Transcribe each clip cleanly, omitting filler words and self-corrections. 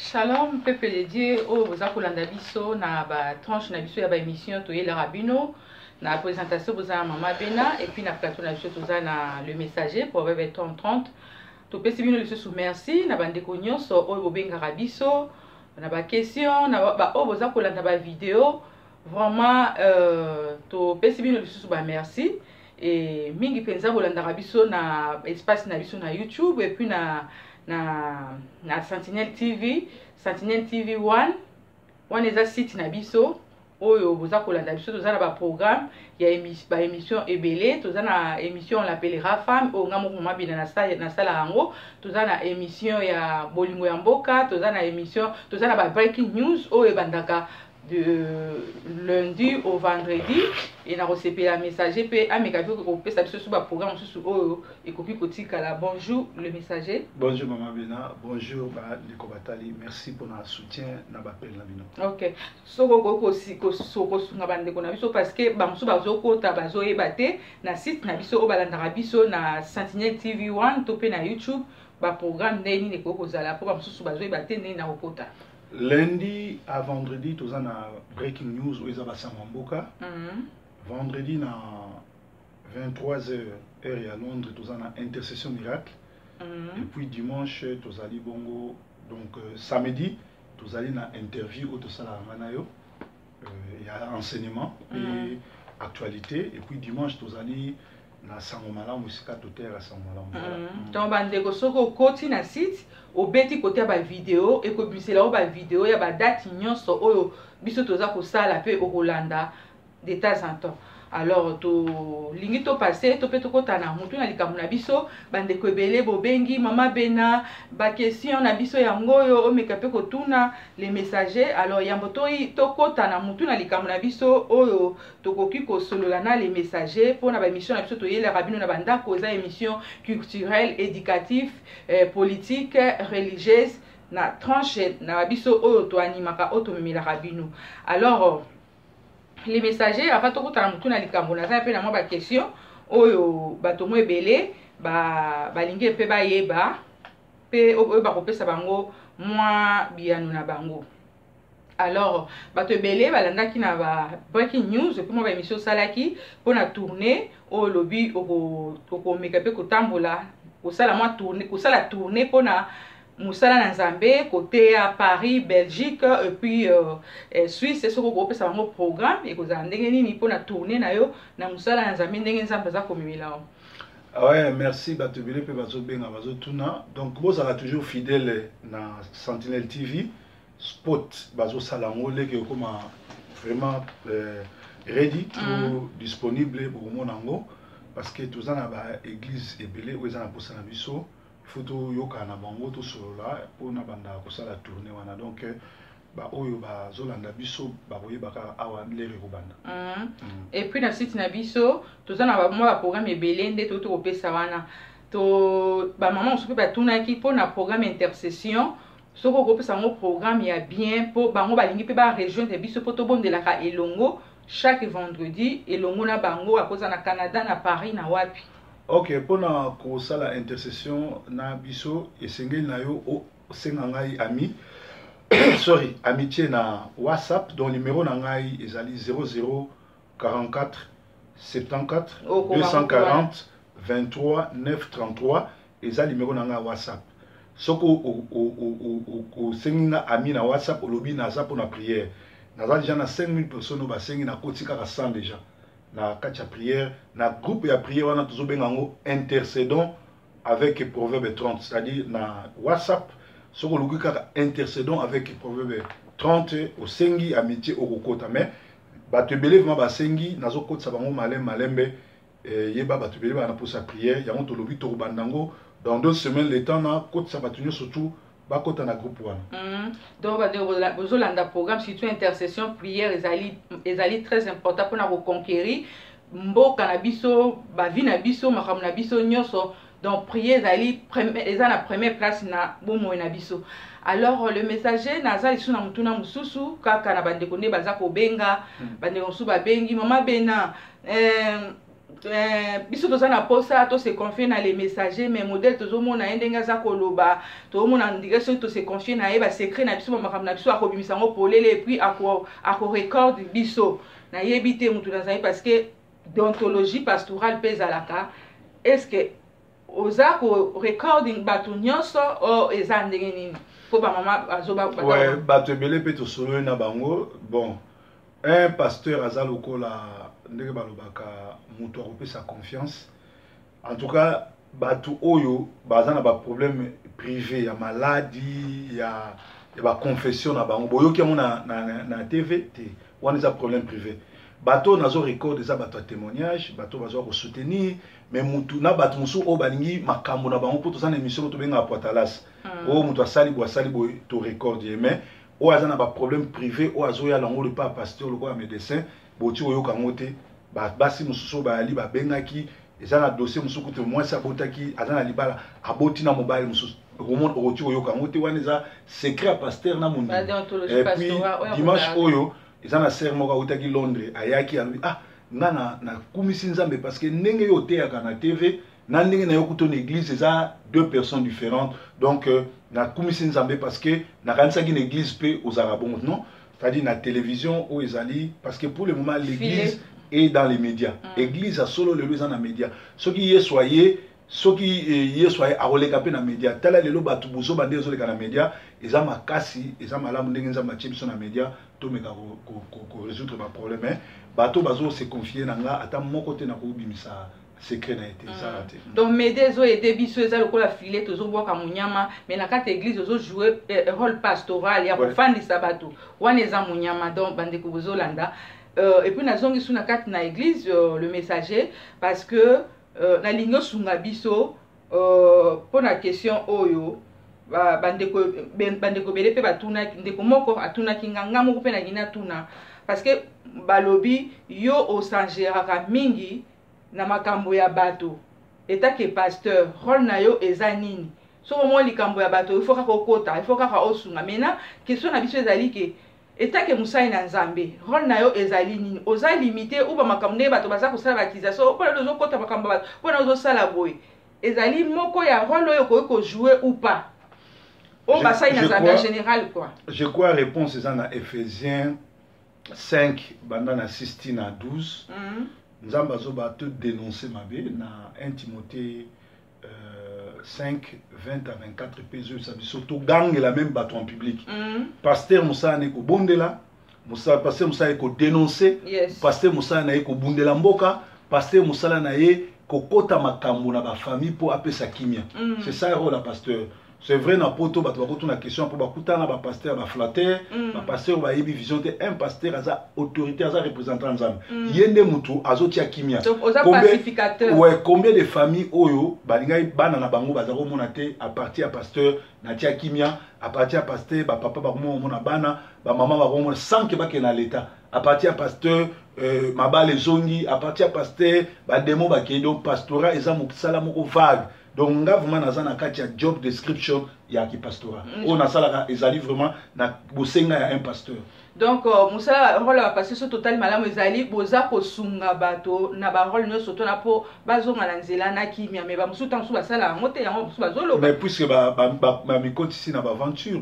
Shalom peuple de Dieu oyo boza kolanda biso na ba tranche na biso ya ba émission toyelaka bino na présentation boza na mama Bena et puis na plateau na biso toza na le messager proverbe 30 30. Topesi bino lisusu merci na bandeko nyonso oyo bobengaka biso na ba question na ba oyo boza kolanda ba video. Vraiment topesi bino lisusu ba merci et mingi mpenza bolandaka biso na espace na biso na YouTube et puis na Sentinelle TV, Sentinelle TV 1 wana eza site na biso oyo boza kolanda biso. Toza na ba programme ya ba émission ebele. Toza na émission on l'appellera femme oyo nga moko mama Bina nasala yango. Toza na émission ya bolingo ya mboka, toza na émission, toza na ba breaking news oyo ebandaka de lundi au vendredi. E na kosepela messager mpe ameka mpe kopesa biso so baprogramme mosusu oyo ekoki kotikala. Bonjour le messager. Bonjour mama Bena, bonjour bandeko batali, merci mpona soutien na baappel na bino. Ok, soki okoki kosunga bandeko na biso, parce que bamosusu bazokota, bazoyeba te na site na biso oyo balandaka biso na Sentinelle TV 1 to mpe na YouTube, baprogramme ndenge nini ekoki kozala, mpo bamosusu bazoyeba te ndenge na kokota. Lundi à vendredi toza na breaking news oyo eza basango ya mboka. Vendredi na 23 heures, heure ya Londres, toza na intercession miracle. Et puis dimanche tozali bongo, donc samedi tozali na interview oyo tosalaka nga na yo ya enseignement et actualité. Et puis dimanche tozali na sango malamu, esika toteyaka sango malamu. Voilà. Donc bandeko, soki okoti na site, obeti kote ya bavideo, ekobimisela yo bavideo ya badate nyonso oyo biso toza kosala mpe okolanda de temps en temps. Alors tolingi topase to mpe tokɔta na motu na likambo na biso. Bandeko ebele bobengi mama Bena, baquestion na biso yango oyo omeka mpe kotuna les messagers. Alors yambo tokɔta na motu na likambo na biso oyo tokoki kosolola na les messagers mpona baémission na biso toyelaka bino na bandako, eza émission culturelle, éducatif, politique, religieuse na tranche na biso oyo toanimaka, oyo tomemelaka bino. Alors les messagers, avant tokutana motu na likambo, naza mpe na mwa baquestion oyo bato mo ebele balingi mpe bayeba mpe oyo bakopesa bango mwa biyano na bango. Alors bato ebele balandaki na ba breaking news mpe mwa baémission osalaki mpona tournée oyo olobi okomeka mpe kotambola, kosala mwa tournée, kosala tournée mpona mosala na Nzambe koteya Paris, Belgique et puis Suisse. Soki okopesa bango programme ekozala ndenge nini mpona tournée na yo na mosala na Nzambe, ndenge Nzambe aza komemela yo? Ouais, merci. Bato ebele mpe bazobenga, bazotuna. Donc bozala toujours fidèle na Sentinelle TV spot, bazosala yango leke ekoma vraiment ready to disponible. Bokomona yango parce que toza na baéglise ebele oyo eza na posa na biso. Il faut toyokana na bango, tosolola mpona banda kosala tournée wana. Donc baoyo bazolanda biso bakoyeba kaka awa lere ekobanda. Et puis na site na biso toza na mwa baprogramme ebele nde toki tokopesa wana. To bamama mosusu mpe batunaki mpona programme intercession, soki okopesa yango programme ya bien mpo bango balingi mpe barejoindre biso mpo tobondelaka elongo chaque vendredi elongo na bango, akoza na Canada, na Paris, na wapi. Ok, mpona kosala intercession na biso, esengeli na yo osenga ngai ami, sorry, amitié na WhatsApp. Donc numéro na ngai ezali 00 44 74 240 23 933. Eza numéro na ngai ya WhatsApp. Soki osengi nga ami na WhatsApp, olobi naza mpona prière, naza déjà na 5000 personnes oyo basengi, nakoti kaka 100 déjà na kati ya prière, na groupe ya prière wana tozobenga yango intercédons avec proverbe 30. C'est-à-dire na WhatsApp, soki oluki kaka intercédons avec proverbe 30, osengi amitié, okokota. Mais bato ebele vraiment basengi, nazokotisa bango malembe malembe. Yeba bato ebele bana mposa prière yango. Tolobi tokobanda yango dans 2 semaines, le temps na kotisa bato nyonso tu bakota na groupe wana. Donc bandeko bozolanda programme, surtout intercession prière ezali très important mpona koconquérir mboka na biso, bavie na biso, makambo na biso nyonso. Donc prière ezali eza na première place na bomoi na biso. Alors le messager, naza lisusu na motuna mosusu kaka na bandeko nde baza kobenga. Bandeko mosusu babengi mama Bena. Biso toza na posa to se confier na les messagers, mais modèle tozomona ye, ndenge aza koloba, tozomona ndenge soki to se confier na ye, basecret na biso, bamakambo na biso, akobimisa yango polele, et puis akorecorde biso. Nayebi te motu nazali, parce que déontologie pastorale mpe ezalaka. Est ce que oza korecording bato nyonso o eza ndenge nini? Mpo bamama bazoba. Ouais, bato ebele mpe tosololi na bango. Bon, un pasteur aza lokola ndenge balobaka, moto akopesa confiance. En tout cas, bato oyo baza na baproblème privé ya maladi, ya baconfession na bango, boyoki yango na TV te, wana eza problème privé. Bato oyo nazo record eza bato ya témoignage, bato oyo bazwa kosoutenir, mais mutu na bato mosusu oyo balingi makambo na bango, mpo toza na émission oyo tobengaka poitalas, oyo moto asali boye, asali boye, torecorde ye. Mais oyo aza na baproblème privé, oyo azoyala yango lepa ya pasteur lokola médecin, boti oyoka yango te. Basi mosusu oyo bayali babengaki, eza na dossier mosusu kutu, mwasi abotaki, aza na libala, aboti na mobali mosusu, okoti koyoka yango te. Wana eza secret ya pasteur na mondimi. Et puis dimanche oyo, eza na sœur moko autaki Londres, ayaki, alobi: "Ah, nga nakumisi Nzambe parce que ndenge yo oteyaka na TV na ndenge na yo kuta na église, eza deux personnes différentes. Donc nakumisi Nzambe parce que nakanisaki na église mpe ozalaka bongo." Non, c'est-à-dire na télévision oyo ezali, parce que pour le moment l'église est dans les médias. Église ya solo lelo eza na média. Soki Yesu aye, soki Yesu aye, akoleka mpe na média. Tala lelo bato bozoba nde ezoleka na média, eza makasi. Eza malamu ndenge Nzambe atie biso na média, tomeka korésoudre baproblème. Bato bazose confier na nga, ata moko te na kobimisa secret na ye te, ezala te. Donc média ezoaider biso, eza lokola filet, tozobwaka monyama, mais na kati ya église ozojoue rôle pastoral ya kofandisa bato, wana eza monyama. Donc bandeko bozolanda, et puis nazongi su na kati na église, le messager, parce que nalingi osunga biso mpo na question oyo bandeko ebele mpe batunaki. Ndeko moko atunaki nga, nga moko mpe nalingi natuna, parce que balobi yo osangeraka mingi na makambo ya bato. Etake pasteur, rôle na yo eza nini? Soki omoni likambo ya bato, il faut kaka okota, il faut kaka osunga. Maintenant, question na biso ezali ke etake mosali na Nzambe, rôle na yo ezali nini? Oza limité ou bamakambo ndenge bato baza kosala baccusation mpona ozokota makambo ya bato, mpona ozosala boye, ezali moko ya rôle oyo okoki kojouer ou pas, oyo basali na Nzambe en général quoi? Je crois réponse eza na Éphésiens 5, banda na 6 na 12. Nzambe azoba to dénoncer mabe. Na 1 Timothée 5, 20 à 24 mpe ezoyebisa biso togangela même bato en public. Pasteur, mosala na ye kobondela. Pasteur, mosala ye kodénoncer. Pasteur, mosala na ye kobundela mboka. Pasteur, mosala na ye kokota makambo na bafamille mpo apesa kimia. C'est ça rôle ya pasteur. C'est vrai, na poto bato bakotuna question mpo bakutana na bapasteur baflatteur, bapasteur bayebi vision te. Un pasteur aza autorité, aza représentant Nzambe. Ye nde motu azotia kimia. Donc oza pacificateur. Ouais, combien de famille oyo balingaki bana na bango baza komona te, à partir ya pasteur natia kimia, à partir ya pasteur bapapa bakomona bana, bamama bakomona sans ke bakende na l'état, à partir ya pasteur mabala ezongi, à partir ya pasteur bademo bakei. Donc pastorat eza mosala moko vague. Donc nga vraiment naza na kati ya job description ya kipastorat. Oyo nasalaka ezali vraiment na bosenga ya un pasteur. Donc mosala, rôle ya bapasteur, so totali malamu, ezali boza kosunga bato na barôle nyonso tona mpo bazonga na nzela na kimia. Mais bamosusu, ntango mosusu basala yango te, yango mosusu bazoloba. Mais puisque bamikotisi na baaventure,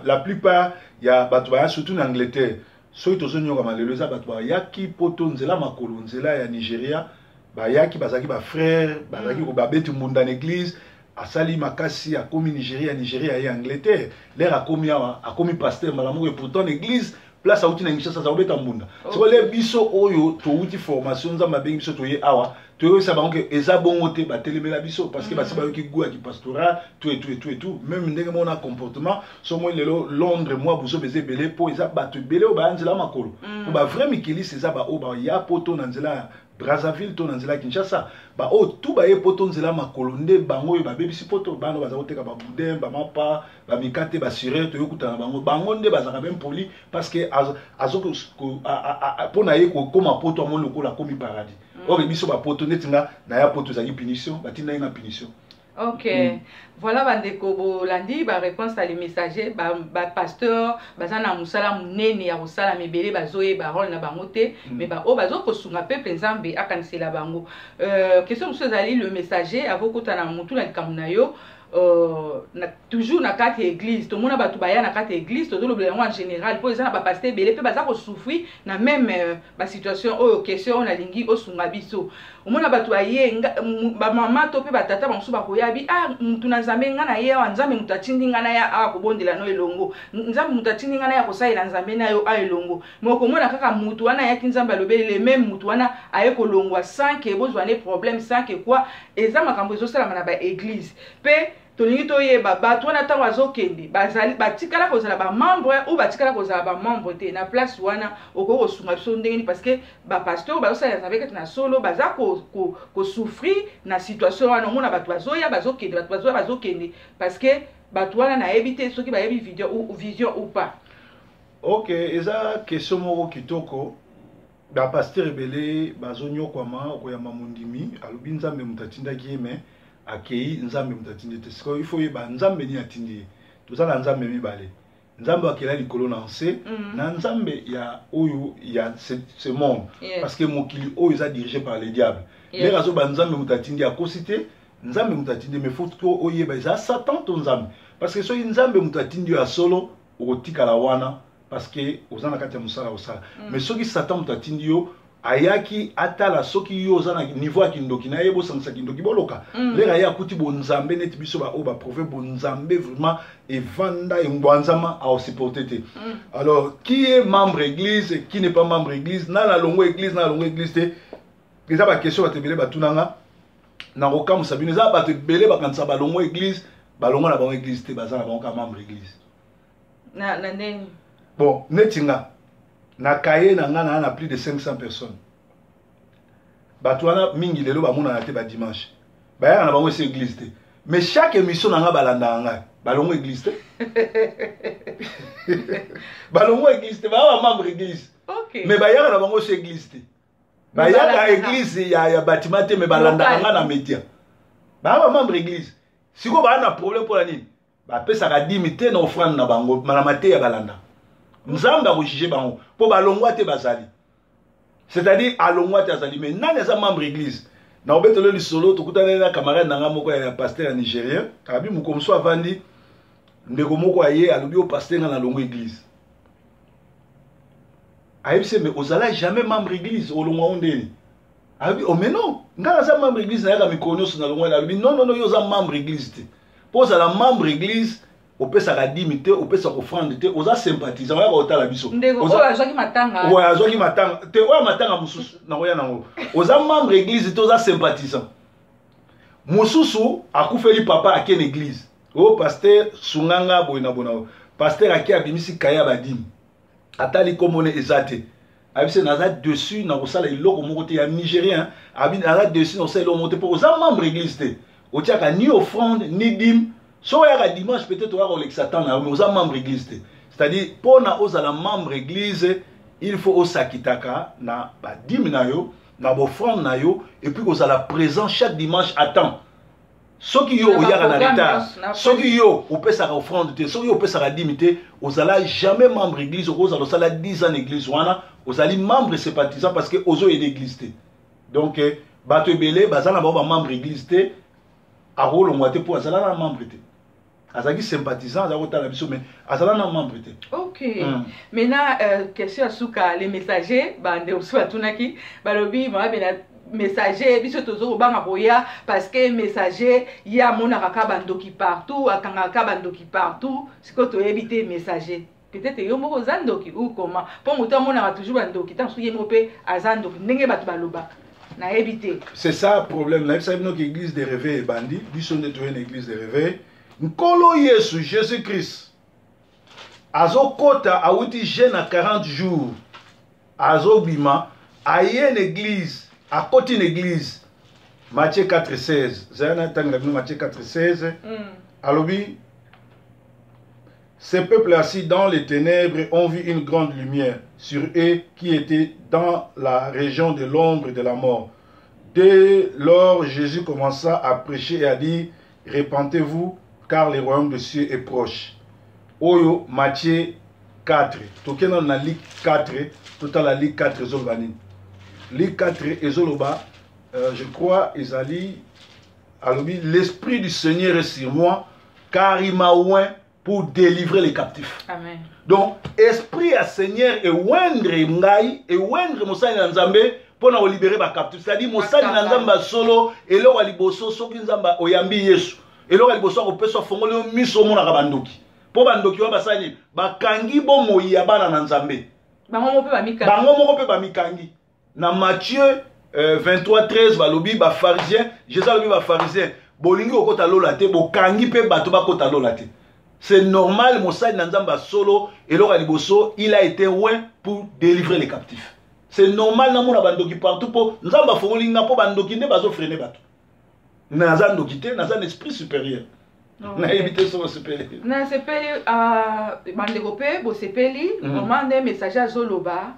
la plupart ya bato baya, surtout na Angleterre, soki tozonyokama lelo, eza bato bayaki poto nzela makolo, nzela ya Nigeria. Bayaki, bazalaki bafrère, bazalaki babeti mbunda na église, asali makasi, akomi Nigeria, Nigeria ye Angleterre. L'heure akomi awa, akomi pasteur mbala moko, et pourtant na église place auti na Kinshasa aza kobeta mbunda. Sikoyo le biso oyo touti formation, Nzambe abengi biso, toye awa, toyebisa bango ke eza bongo te, batelemela biso parce que basi bayoki goût ya kipastoral, tout et tout et tout et tout. Même ndenge moko na comportement, so moi lelo Londres, mwa buzoba eza ebele, mpo eza bato ebele oyo baya nzela makolo. Mpo bavrai mikilisi eza baoyo baya poto na nzela ya Brazzaville to na nzela ya Kinshasa. Baoyo tu baye poto nzela makolo nde bango oyo babebisi poto. Bana baza koteka baboudin, bamapa, bamikate, basure, toyokutana bango, bango nde bazalaka bien poli, parce que mpo na ye kokóma poto, amoni lokola akomi paradis. Or biso bapoto, neti nga naya poto, ezalaki punition, batindaki nga punition. Ok. Voilà, bandeko bolandi ba réponse ya les messagers. Ba pasteur baza na mosala monene ya kosala, mibele bazoyeba rôle na bango te, mais baoyo bazokosunga peuple, Nzambe akanisela bango. Question mosusu ezali, le messager, avokota na motu na likambo na yo, toujours na kati ya église, tomona bato baya na kati ya église. Tozolobela yango en général mpo eza na bapasteur ebele mpe baza kosouffrir na même basituation oyo. Question oyo nalingi osunga biso: omona bato baye, bamama to mpe batata bamosusu bakoya bi: "Ah, mutu na Nzambe, nga na ye awa, Nzambe moto atindi nga na ya awa kobondela no elongo, Nzambe moto atindi nga na ya kosalela Nzambe na yo awa elongo." Mais okomona kaka mutu wana ayaki, Nzambe alobeli, le même mutu wana aye kolongwa sans que bozwa ne problème, sans que quoi. Eza makambo ezosalama na baéglise mpe tolingi toyeba bato wana, ntango azokende, bazali batikala kozala bamembre ou batikala kozala bamembre te na place wana. Okoki kosunga biso ndenge nini? Parce que bapasteur bazosalela Nzambe kati na solo baza kosouffrir na situation wana. Omona bato bazoya, bazokende, bato bazoya, bazokende, parce que bato wana nayebi te soki bayebi video ou, vision ou pas. Ok, eza question moko kitoko. Bapasteur ebele bazonyokwama. Okoyamba mondimi, alobi Nzambe moto atindaki ye, mais akei, Nzambe moto atindi te. Sikoyo il faut oyeba Nzambe nini atindi ye. Toza na Nzambe mibale: Nzambe akela likolo na nse na Nzambe ya oyo ya ce monde, parce que mokili oyo eza dirigé par le diable. Lere azoba Nzambe moto atindi, akosi te. Nzambe moto atindi, mais faut que oyeba eza Satan to Nzambe, parce que soki Nzambe moto atindi yo ya solo, okotikala wana, parce que oza na kati ya mosala kosala. Mais soki Satan moto atindi yo, ayaki atala soki yo oza na niveau ya kindoki na ye, bosangisa kindoki, boloka. Lere aye, akuti bonzambe neti biso baoyo baprophète, bonzambe vraiment evanda engwanzama, aosupporte te. Alors, qui est membre église et qui n'est pas membre église, na alongo église, na alongo église te, eza baquestion bato ebele batunanga. Na kokamwisa bino, eza bato ebele bakanisa balongo église. Balongo na bango église te, baza na bango ka membre église. Na ndenge? Bon, neti nga na kaye na nga na plus de 500 personnes. Bato wana mingi lelo bamonana te. Badimanche bayaka na bango esi église te, mais chaque émission na nga balandaka ngai. Balongo église te, balongo église te, baya bamembre église, mais bayaka na bango esi église te. Bayaka église ya bâtiment te, mais balandaka nga na média, baya bamembre église. Sikoyo baya na problème mpona nini? Bapesaka dîme te na offrande na bango na mateya balanda. Nzambe akojuge bango mpo balongwa te, bazali, c'est-à-dire alongwa te, azali. Mais nani aza membre église? Na obetelo lisolo, tokutani na camarade na nga moko ya pasteur ya nigérien. Abi moko mosusu avandi, ndeko moko aye, alobi: "O pasteur, nga nalongwa église." Ayebisi: "Mais ozala jamais membre église, olongwa o ndeni?" Alobi: "O mais non, nga naza membre église, nayaka mikolo nyonso, nalongwa." Alobi: "Non, non, non, yo oza membre église te, mpo ozala membre église, opesaka dîme te, opesaka offrande te, oza sympathisant, oyaka kotala biso." Ndeko oyo azwaki matanga? Oyo azwaki matanga te, oyo matanga mosusu nakoya nango. Oza membre église te, oza sympathisant. Mosusu akufeli papa, ake na église: "Oyo pasteur, sunganga boye na boye." Na pasteur ake, abimisi kaye ya badîme, atali komona eza te. Ayebisi: "Naza dessus na kosala eloko moko te." Ya nigérien abi: "Naza dessus na kosala eloko moko te, mpo oza membre église te, otiaka ni offrande ni dîme. So oyaka dimanche, peut-être oyaka kolekisa temps na yo, mais oza membre église te." C'est-à-dire, mpona ozala membre église, il faut osakitaka na badîme na yo, na baoffrande na yo, et puis kozala présent chaque dimanche à temps. Soki yo oyaka na retard, soki yo opesaka offrande te, soki yo opesaka dîme te, ozala jamais membre église. Okozala osala 10 ans na église wana, ozali membre sympathisant, parce que ozoyeda église te. Donc bato ebele baza na bango bamembre église te. Akolongwa te mpo azala na membre te, azalaki sympathisant, azalaki kotala biso, mais azala na membre te. Ok. Maintenant, question ya suka, les messagers. Bandeko mosusu batunaki, balobi: "Mama Bena, messager, biso tozo kobanga koya, parce que messager ye amonaka kaka bandoki partout, akangaka kaka bandoki partout." Sikoyo toyebi te, messager, peut-être yo moko oza ndoki ou comment? Mpo moto amonaka toujours bandoki, ntango soki ye moko mpe aza ndoki, ndenge bato balobaka, nayebi te. C'est ça problème. Nayebisa bino ke église de réveil ebandi. Biso nde toye na église de réveil. Nkolo Yesu, Jésus Christ, azokɔta, awuti jeûne na 40 jours, azobima, aye na église, akɔti na église. Matthieu 4 16, zaya na ntangela bino Matthieu 4 16. Alobi: "Ces peuples assis dans les ténèbres ont vu une grande lumière. Sur eux qui étaient dans la région de l'ombre de la mort." Dès lors, Jésus commença à prêcher et à dire: Repentez-vous, car le royaume de cieux est proche. Oyo Matthieu 4. Tokende nano na Luc 4, totala Luc 4 ezoloba nini. Luc 4 ezoloba, je crois ezali alobi l'esprit du Seigneur est sur moi car il m'a oint pour délivrer les captifs. Amen. Donc esprit ya Seigneur ewendre ngai, ewendre mosali na Nzambe mpo na kolibere bacaptif. C'est-à-dire mosali na Nzambe ya solo, eloko ya liboso soki Nzambe oyambi Yesu, eloko ya liboso akopesa fongoli yo miso omonaka bandoki. Mpo bandoki wana basali nini? Bakangi bomoi ya bana na Nzambe. Bango moko mpe bamikangi. Bango moko mpe bamikangi. Na Matthieu 23 13 balobi ba pharisiens, Jésus alobi ba pharisiens, bolingi kokota lola te, bokangi mpe bato bakota lola te. C'est normal, mosali na Nzambe ya solo, eloko ya liboso, il a été oint pour délivrer les captifs. C'est normal namona bandoki partout mpo Nzambe afongoli nga mpo bandoki nde bazo freiner bato. Naza ndoki te, naza na esprit supérieur. Nayebi te soki osepeli. Nasepeli, bandeko mpe bosepeli, vraiment nde messager azoloba.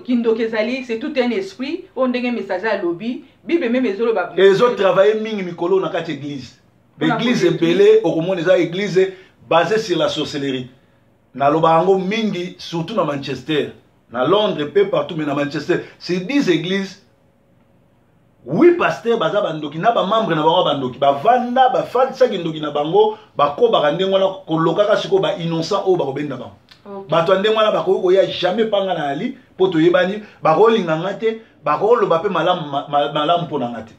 Kindoki ezali, c'est tout un esprit. Oyo ndenge messager alobi, Bible même ezoloba. Ezo travailler mingi mikolo na kati église. Église ebele okomona eza église basée sur la sorcellerie. Naloba yango mingi surtout na Manchester, na Londres pe partout, mais na Manchester c'est 10 églises. Oui, pasteur baza bandoki na ba membre na bango bandoki, bavanda bafandisaki ndoki na bango, bakobaka ndenge wana kolokaka sikoyo ba innocent oyo bakobenda bango. Bato ya ndenge wana bakoki koya jamais panga na ali mpo toyebani, bakolinga nga te, bakoloba mpe malamu mpo na nga te.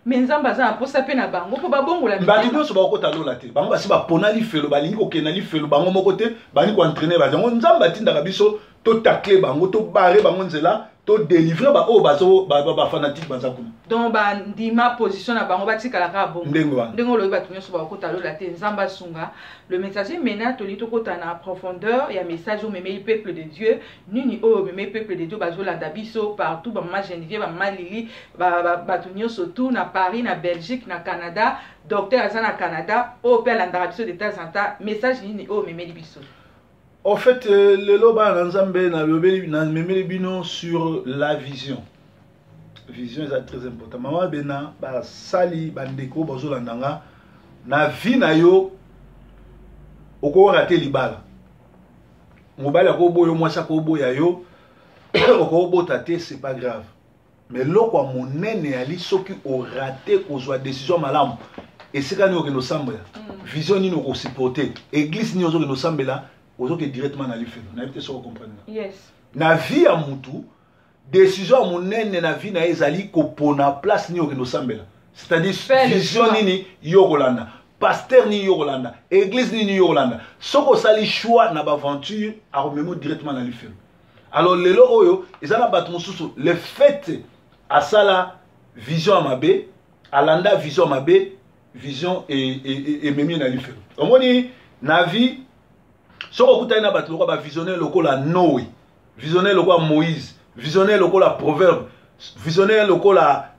Mais Nzambe aza na posa mpe na bango mpo babongola mitema. Bato nyonso bakokota lola te, bango basi bapona lifelo, balingi kokende na lifelo bango moko te, balingi koentraîner bato yango. Nzambe atindaka biso totacle bango, tobare bango nzela, todelivre baoyo bazo bafanatique baza kuna. Donc bandima position na bango, batikala kaka bongo. Ndenge wana. Ndenge olobi, bato nyonso bakokota lola te. Nzambe asunga. Le messager, maintenant tolingi tokota na profondeur ya message oyo omemeli peuple de Dieu. Nini oyo omemeli peuple de Dieu? Bazolanda biso partout, bamama Geneviève, bamama Lili, bato nyonso tout na Paris, na Belgique, na Canada. Docteur aza na Canada oyo mpe alandaka biso de temps en temps. Message nini oyo omemeli biso? En fait, lelo bana na Nzambe, namemeli bino sur la vision. Vision eza très important. Mama Bena, basali bandeko bazolanda nga, na vie na yo okorater libala, mobali akoboya yo, mwasi akoboya yo, okobota te, c'est pas grave. Mais eloko ya monene yali soki orater kozwa décision malamu, esika nini okende osambela, vision nini okosupporter, église nini ozokende osambela, ozokende directement na lifelo. Nayebi te soki ocomprendre. Yes. Na vie ya mutu, décision ya monene na vie na ye ezali kopona place nini okende osambela, c'est-à-dire Faire le vision choix. nini yo kolanda, pasteur nini yo kolanda, église nini yo kolanda. Soki osali choix na baaventure, akomema directement na lifelo. Alors lelo oyo eza na bato mosusu, le fait asala vision ya mabe, alanda vision ya mabe, vision ememi na lifelo. Omoni na vie, soki okutani na bato lokola bavisionnaire lokola Noé, visionnaire lokola Moïse, visionnaire lokola Proverbe, visionnaire lokola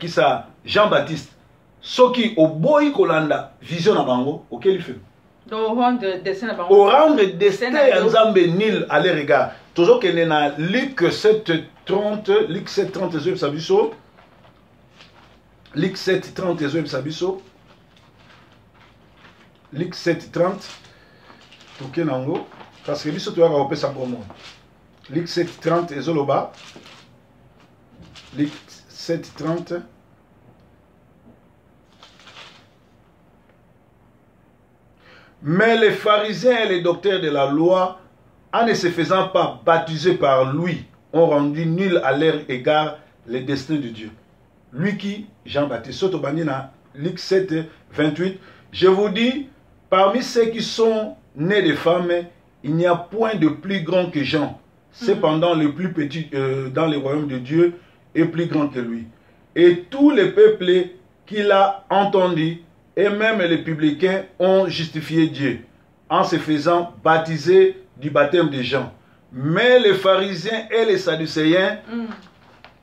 kisa Jean-Baptiste, soki oboyi kolanda vision na bango, okeli lifelo. Donc rendre destin na bango. Orendre destin ya Nzambe nul à leur égard. Tozokende na Luc 7:30. Luc 7:30 ezoyebisa biso, Luc 7:30 ezoyebisa biso, Luc 7:30, tokende yango parce que biso toyaka kopesa bomoi. Luc 7:30 ezoloba, Luc 7:30. Mais les pharisiens et les docteurs de la loi, en ne se faisant pas baptiser par lui, ont rendu nul à leur égard le destin de Dieu. Lui qui, Jean-Baptiste. Soto Banina, Luc 7, 28. Je vous dis, parmi ceux qui sont nés de femmes, il n'y a point de plus grand que Jean. Cependant, le plus petit dans le royaume de Dieu est plus grand que lui. Et tous les peuples qu'il a entendus, et même les publicains, ont justifié Dieu en se faisant baptiser du baptême de Jean. Mais les pharisiens et les sadducéens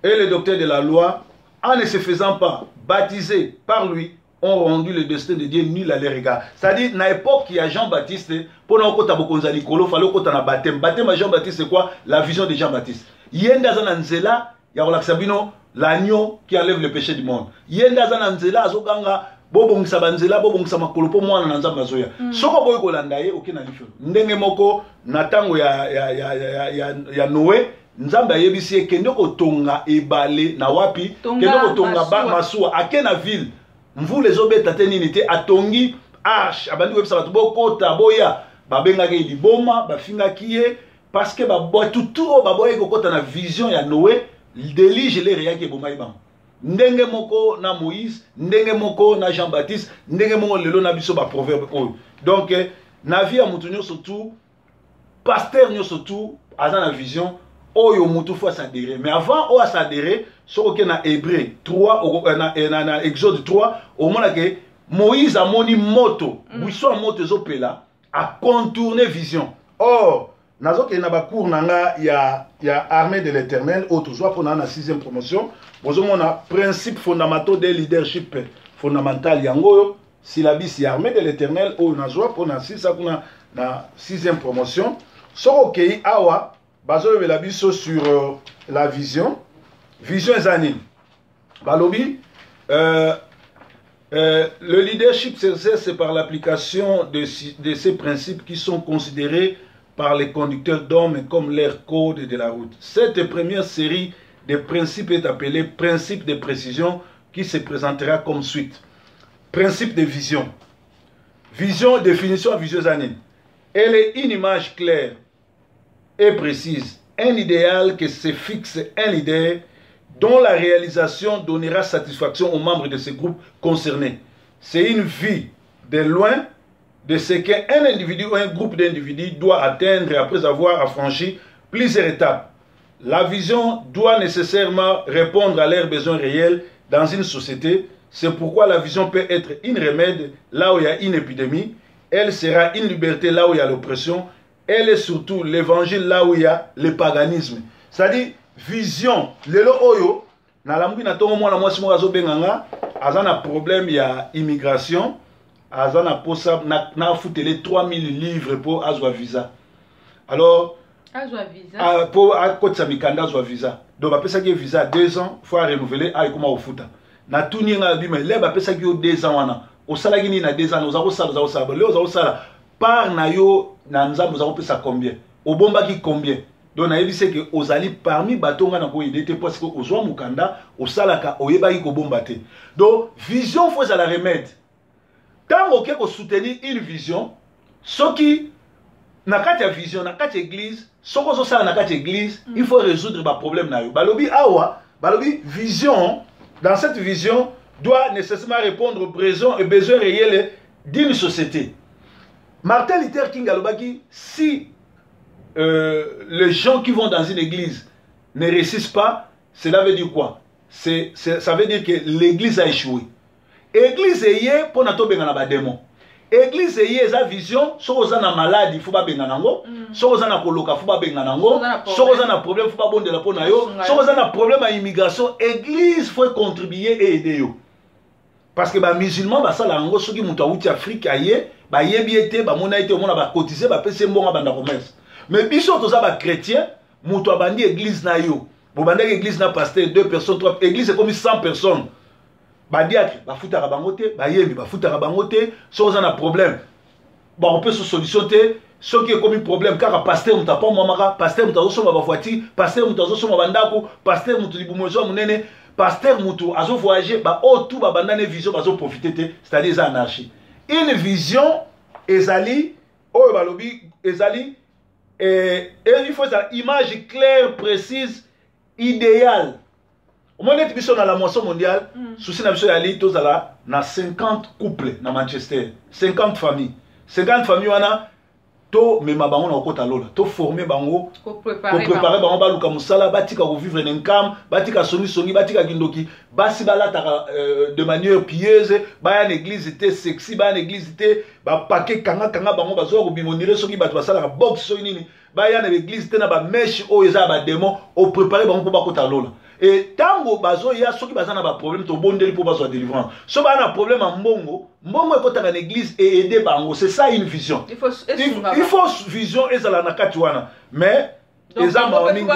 et les docteurs de la loi, en ne se faisant pas baptiser par lui, ont rendu le destin de Dieu nul à leur égard. C'est-à-dire, dans l'époque, il y a Jean-Baptiste, pour nous, kota bokonza likolo, fallait kota na baptême. Baptême à Jean-Baptiste, c'est quoi? La vision de Jean-Baptiste. Yenda za na nzela, ya kolakisa bino, l'agneau qui enlève le péché du monde. Yenda za na nzela, azoganga, Bobongisa banzela, bobongisa makolo, mpo mwana na Nzambe azoya. Soki oboyi kolanda ye, oke na lifelo. Ndenge moko na ntango ya Noe, Nzambe ayebisi ye: kende kotonga ebale na wapi, kende kotonga masuwa. Ake na ville, mvula ezobeta te, nini te, atongi arche, abandi koyebisa bato: bokota, boya. Babengaki ye liboma, bafingaki ye, parce que bato tu oyo baboyaki kokɔta na vision ya Noe, déluge l'heure eyaki, ebomaki bango. Ndenge moko na Moïse, ndenge moko na Jean Baptiste, ndenge moko lelo na biso. Baproverbe oyo, donc na vie ya motu nyonso tu, pasteur nyonso tu aza na vision oyo motu faut asadhérer. Mais avant oyo asadhérer, soki oke na Hébreu 3, na Exode 3, omona ke Moïse amoni moto, buisson ya moto ezopela, acontourne vision. Or nazokende na bacours na nga ya Armée de l'Éternel oyo tozwa mpona na 6e promotion. Bozomona principe fondamentaux de leadership fondamental, yango oyo syllabus ya Armée de l'Éternel oyo nazwa mpona sisa kuna na 6e promotion. Soki okei awa, bazoyebela biso sur la vision. Vision eza nini? Balobi le leadership s'exerce par l'application de ces principes qui sont considérés par les conducteurs d'hommes comme leur code de la route. Cette première série de principes est appelée principe de précision, qui se présentera comme suite. Principe de vision. Vision, définition, vision. Elle est une image claire et précise, un idéal que se fixe un leader dont la réalisation donnera satisfaction aux membres de ce groupe concerné. C'est une vue de loin de ce qu'un individu ou un groupe d'individus doit atteindre après avoir affranchi plusieurs étapes. La vision doit nécessairement répondre à leurs besoins réels dans une société. C'est pourquoi la vision peut être une remède là où il y a une épidémie. Elle sera une liberté là où il y a l'oppression. Elle est surtout l'évangile là où il y a le paganisme. C'est-à-dire, vision. Lelo oyo, nalamuki na ntongo, mwana mwasi moko azobenga nga, aza na problème ya immigration, aza na posa nafutele 3000 livres mpo azwa visa. Alors azwa visa? Mpo akotisa mikanda, azwa visa. Donc bapesaki ye visa ya 2 ans, faut arenouveler, ayekoma kofuta. Natuni ye, ngai abima le bapesaki yo 2 ans wana, osalaki nini na 2 ans? Oza kosala, oza kosala le, oza kosala part na yo na Nzambe, oza kopesa combien, obombaki combien? Donc nayebisi eke ozali parmi bato nga na koyede te, parce que ozwa mokanda, osalaka, oyebaki kobomba te. Donc vision faut ezala remède. Ntango oke kosoutenir une vision, soki na kati ya vision, na kati ya église, soki ozosala na kati ya église, il faut résoudre baproblème na yo. Balobi awa, balobi vision, dans cette vision doit nécessairement répondre aux besoins et besoins réels d'une société. Martin Luther King alobaki: si les gens qui vont dans une église ne réussissent pas, cela veut dire quoi? Ça veut dire que l'église a échoué. Église eye mpona tobengana badémon. Église eye eza vision. Soki oza na maladie, faut babengana yango. Soki oza na koloka, faut babengana yango. Soki oza na problème, faut babondela mpo na yo. Soki oza na problème ya immigration, église faut contribuer et aider yo, parce que bamusulman basala yango. Soki moto awuti Afrique, aye, bayebi ye te, bamona ye te, omona bacotiser, bapesi ye mbongo, abanda commerce. Mais biso toza bachrétien, moto abandi église na yo, bobandaki église na pasteur, deux personnes, trois, église ekomi 100 personnes. Badiacre bafutaka bango te, bayembi bafutaka bango te. Soki oza na problème, bakopesa solution te. Soki ekomi problème, kaka pasteur moto apamwamaka, pasteur moto azosomba bavoiture, pasteur moto azosomba bandako, pasteur moto libumu ezwa monene, pasteur moto azovoyage. Baoyo tu babanda ne vision bazoprofite te, c'est-à-dire eza anarchie. Une vision ezali oyo balobi ezali il faut ezala image claire, précise, idéale. Omoni neti biso na la Moisson mondiale, souci na biso yali tozala na 50 couple na Manchester, 50 famille. 50 famille wana, tomema bango na kokota lola, toforme bango, koprépare bango, baluka mosala, batika kovivre na nkam, batika songisongi, batika kindoki, basi balataka de manière pieuse, baya na église te sexy, baya na église te bapake kangakanga bango, bazoya kobima onire soki bato basalaka boxe, soki nini, baya na église te na bamèches oyo eza ya badémon. Oprépare bango mpo bakota lola. E ntango bazoya, soki baza na baproblème, tobondeli mpo bazwa délivrance. So baa na problème ya mbongo, mbongo ekɔtaka na église eaide bango. C'est ça une vision. Il faut vision ezala na kati wana. Mais eza mawa mingi,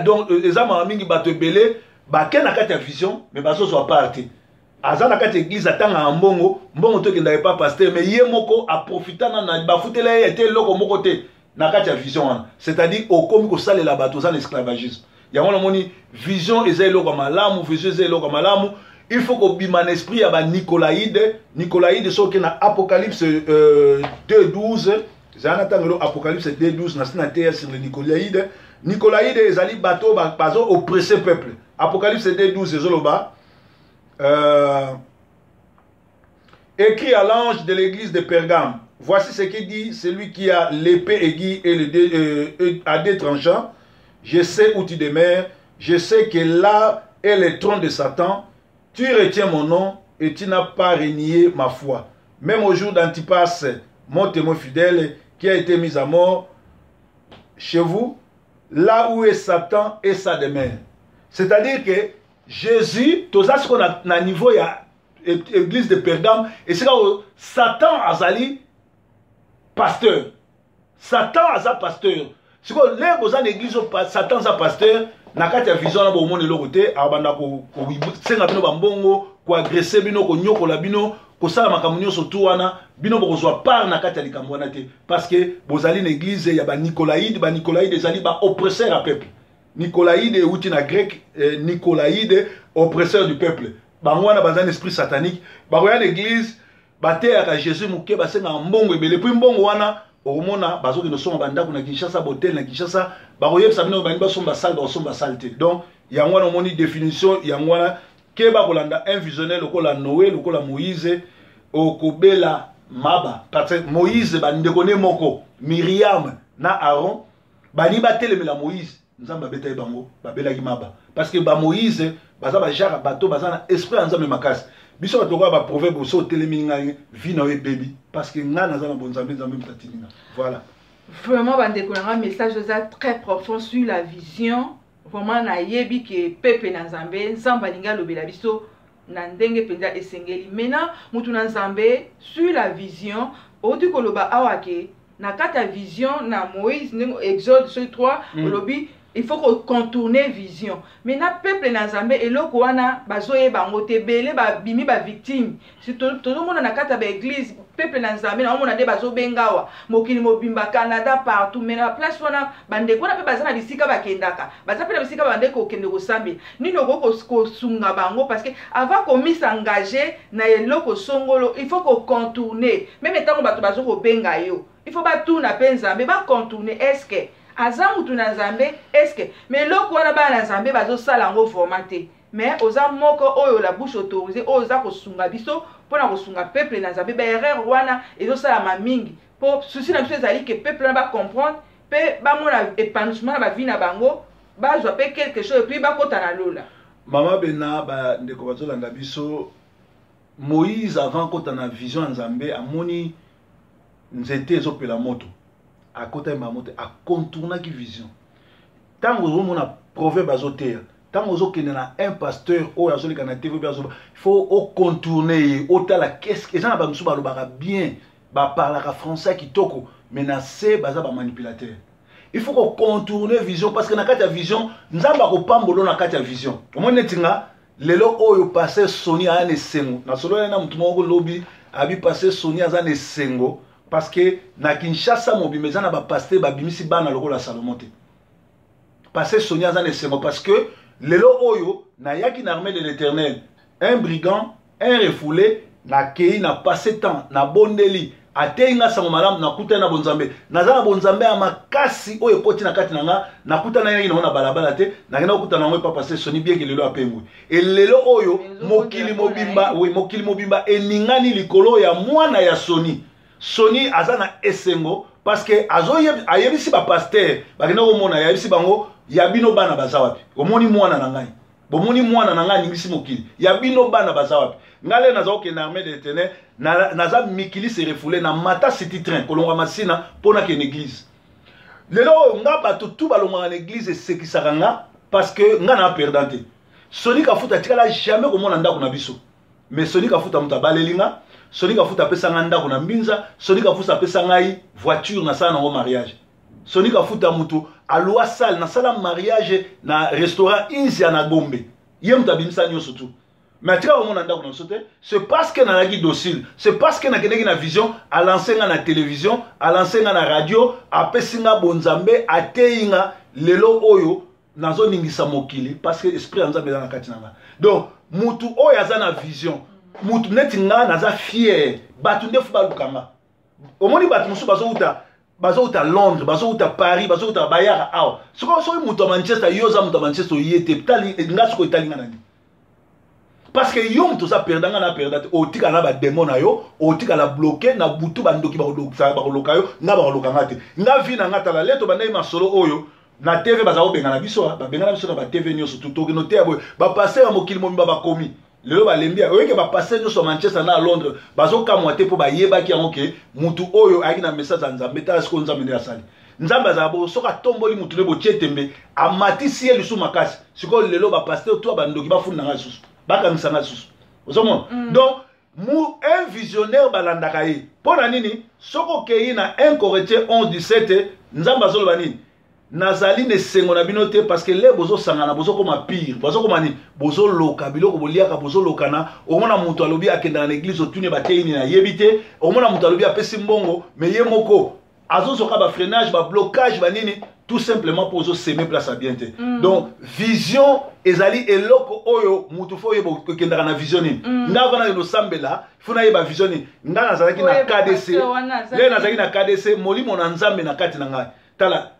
donc eza mawa mingi, bato ebele bake na kati ya vision, mais bazozwa part te. Aza na kati ya église, atangaka mbongo, mbongo tokendaka epa pasteur, mais ye moko aprofita na bafutela ye ete eloko moko te na kati ya vision wana. C'est-à-dire okomi kosalela bato, oza na esclavagisme. Yango namoni vision eza eloko ya malamu, vision eza eloko ya malamu. Il faut kobima na esprit ya banicolaïde. Nicolaïde, soki na Apocalypse 2 12, ezala na ntango elo Apocalypse 2 12, na sina teya sur le nicolaïde. Nicolaïde ezali bato bazo oppresse peuple. Apocalypse 2 12 ezoloba Écrit à l'ange de l'église de Pergame: Voici ce qui dit celui qui a l'épée aiguë et à deux tranchants. Je sais où tu demeures, je sais que là est le trône de Satan. Tu retiens mon nom et tu n'as pas renié ma foi. Même au jour d'Antipas, mon témoin fidèle, qui a été mis à mort chez vous, là où est Satan et sa demeure. C'est-à-dire que Jésus, toza sikoyo na niveau ya église de Pergame, esika oyo Satan azali pasteur. Satan aza pasteur. Sikoyo lere boza na église oyo Satan aza pasteur, na kati ya vision wana bomona eloko te. Akobanda kosenga bino bambongo, koagresser bino, konyokola bino, kosala makambo nyonso tu wana. Bino bokozwa part na kati ya likambo wana te, parce que bozali na église ya banicolaïde. Banicolaïde ezali baoppresseur ya peuple. Nicolaïde euti na grec nicolaïde, oppresseur du peuple. Bango wana baza na esprit satanique. Bakoya na église, bateyaka Jésus moke, basengaka mbongo ebele. Puis mbongo wana, okomona bazokende osomba bandako na Kinshasa, bahotel na Kinshasa. Bakoyebisa bino balingi basomba salle, bakosomba salle te. Donc yango wana omoni définition yango wana. Ke bakolanda un visionnaire lokola Noé, lokola Moïse, okobela maba. Parce que Moïse, bandeko ne moko Miriam na Aaron balingi batelemela Moïse, Nzambe abetaki bango, babelaki maba. Parce que bamoïse baza bajara, bato baza na esprit ya Nzambe makasi. Biso bato lokola baproverbe, so otelemi ngai, vie na yo ebebi, parce que ngai naza na bonzambe, Nzambe moto atindi nga. Voilà. Vraiment, bandeko na nga, message eza très profond sur la vision. Vraiment nayebi ke pepe na Nzambe, Nzambe alingi alobela biso na ndenge mpenza esengeli. Maintenant, mutu na Nzambe, sur la vision, outi koloba awa ke na kati ya vision na Moïse, ndenge Exode soki 3, olobi il faut contourner vision. Maintenant, peuple na Nzambe, eloko wana bazoyeba yango te. Ebele babimi bavictime. Tozomona na kati ya baéglise, peuple na Nzambe, naomona nde bazobenga awa mokili mobimba, Canada, partout. Mais na baplace wana, bandeko wana mpe baza na bisika bakendaka, baza mpe na bisika bandeko kokende kosambela. Nini okoki kosunga bango? Parce que avant komis'engager na eloko songolo, il faut kocontourner. Même ntango bato bazo kobenga yo, il faut batuna mpe Nzambe, bacontourner: est ce que aza mutu na Nzambe? Est ce que... Mais eloko wana, bana na Nzambe bazosala yango vraiment te. Mais oza moko oyo la bouche autorisée, oyo oza kosunga biso mpona kosunga peuple na Nzambe. Baerreur wana ezosalama mingi, mpo souci na biso ezali ke peuple wana bacomprendre mpe bamona épanouissement na bavie na bango, bazwa mpe quelque chose et puis bakɔta na lola. Mama Bena, bandeko bazolanda biso, Moïse, avant kota na vision ya Nzambe, amoni nzete ezopela moto, akota yemba moto, acontournaki vision. Ntango ozomona proverbe azoteya, ntango ozokende na un pasteur oyo azoleka na TV, azoba, il faut ocontourne ye, otala qu'est-ce eza na. Bamosusu balobaka bien, baparlaka français kitoko, mais na se baza bamanipulateur. Il faut kocontourne vision, parce que na kati ya vision, Nzambe akopambola. Na kati ya vision, omoni neti nga lelo oyo, pasteur Soni aya na esengo. Nasolo na motu moko lobi, abi pasteur Soni aza na esengo parce que na Kinshasa mobimba eza na bapasteur babimisi bana lokola Salomo te. Pasteur Soni aza na esengo parce que lelo oyo nayaki na Armée de l'Éternel, un brigand, un refoulé, nakei na passé temps, nabondeli, ateyi nga sango malamu, nakutani na bonzambe, naza na bonzambe ya makasi oyo ekoti na kati na nga. Nakutana yaki nango na balabala te, nakenda kokutana yango epa pasteur Soni. Bien que lelo apengwi, elelo oyo mokili mobimba, oui, mokili mobimba eningani likolo ya mwana ya Soni. Soni aza na esengo parce que ayebisi bapasteur bakenda komona, ayebisi bango: "Ya bino bana baza wapi? Omoni mwana na ngai, bomoni mwana na ngai aningisi mokili. Ya bino bana baza wapi?" Ngai lelo naza kokende Armée de l'Éternel, naza mikili se refoulé, na mata city train kolongwa Masina mpo nakende église. Lelo oyo nga, bato tu balongwaka na église esekisaka nga, parce que nga na perdant te. Soni Kafuta atikala jamais komona ndako na biso, mais Soni Kafuta moto abaleli nga. Soni Kafuta apesa nga ndako na Mbinza. Soni Kafuta apesa ngai voiture, nasala nango mariage. Soni Kafuta moto alwa salle, nasala mariage na restaurant Inzia na Gombe. Ye moto abimisa nyonso tu. Mais atika komona ndako na biso te. C'est parce que nazalaki docile, c'est parce que nakendaki na vision. Alance nga na télévision, alance nga na radio, apesi nga bonzambe, ateyi nga. Lelo oyo nazoningisa mokili parce que esprit ya Nzambe eza na kati na nga. Donc mutu oyo aza na vision, mutu neti nga, naza fier. Bato nde faut baluka nga. Omoni, bato mosusu bazouta Londres, bazouta Paris, bazouta, bayaka awa. Soki moto ya Manchester, yo oza moto ya Manchester, oye te. Tali nga sikoyo, etali nga nani? Parce que yo moto oza perda, nga na perda te. Otikala na badémon na yo, otikala bloqué na butu, bandoki bakoloka yo. Nga bakoloka nga te. Nga vie na nga, tala leto bandai masolo oyo na TV, baza kobengana biso, babengana biso na baTV nyonso. Tokende te ya boye. Bapasteur ya mokili mobimba bakomi lelo balembi. Oyeke bapasteur nyonso ya Manchester na Londres bazokamwa te, mpo bayebaki yango ke mutu oyo ayaki na message ya Nzambe. Tala sikoyo Nzambe nde asali. Nzambe azala bo, soki atomboli mutu nde botie tembe, amatisi ye lisusu makasi. Sikoyo lelo bapasteur to bandoki bafunda nga lisusu, bakangisa nga lisusu. Ozomona? Donc mu un visionnaire balandaka ye mpo na nini? Soki okei na 1 Corinthiens 11 17, Nzambe azoloba nini? Nazali na esengo na bino te, parce que le bozosangana, bozokoma pire, bozokoma nini? Bozoloka biloko boliaka, bozolokana. Omona moto alobi akendaka na église, otuni batei nini, ayebi te. Omona moto alobi apesi mbongo, mais ye moko azozoka bafreinage, bablocage, banini, tout simplement mpo ozoseme place ya bien te. Donc vision ezali eloko oyo mutu faut oyeba okendaka na vision nini. Nga vana kende osambela, faut nayeba vision nini. Nga nazalaki na KDC, le nazalaki na KDC, molimo na Nzambe na kati na ngai. Tala